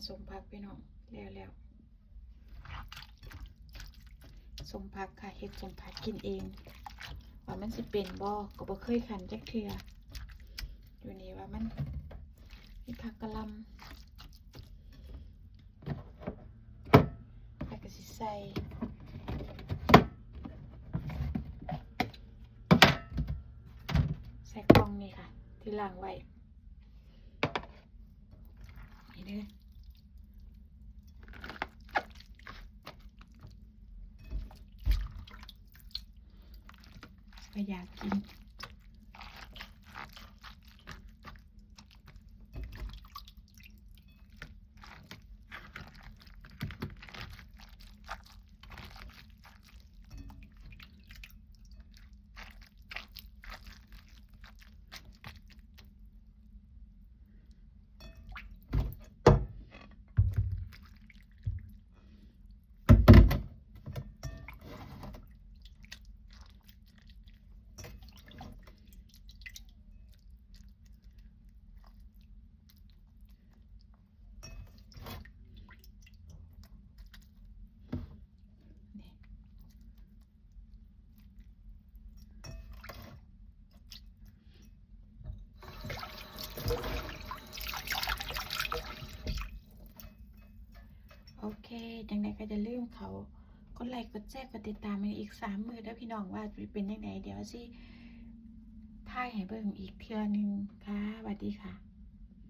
ສົ້ມຜັກພີ່ນ້ອງ ແລ້ວໆ ສົ້ມຜັກຄ່ະ ເຮັດສົ້ມຜັກກິນເອງ ວ່າມັນຊິເປັນບໍ່ ກໍບໍ່ເຄີຍຄັນຈັກເທື່ອ. ຢູ່ນີ້ວ່າມັນມີຜັກກະຫຼ່ຳ ແລ້ວກໍຊິໃສ່ ໃສ່ກ່ອງນີ້ຄ່ະ ທີ່ລ້າງໄວ້ ນີ້ເດີ. ກໍຢາກກິນ. ໂອເຄ ຈັ່ງໃດກໍຢ່າລືມເຂົ້າກົດໄລ ກົດແຊ ກົດຕິດຕາມໃຫ້ອີກສາມມື້ເດີພີ່ນ້ອງ ວ່າຊິເປັນຈັ່ງໃດ ດຽວຊິຖ່າຍໃຫ້ເບິ່ງອີກເທື່ອໜຶ່ງຄ່ະ. ຫວັດດີຄ່ະ.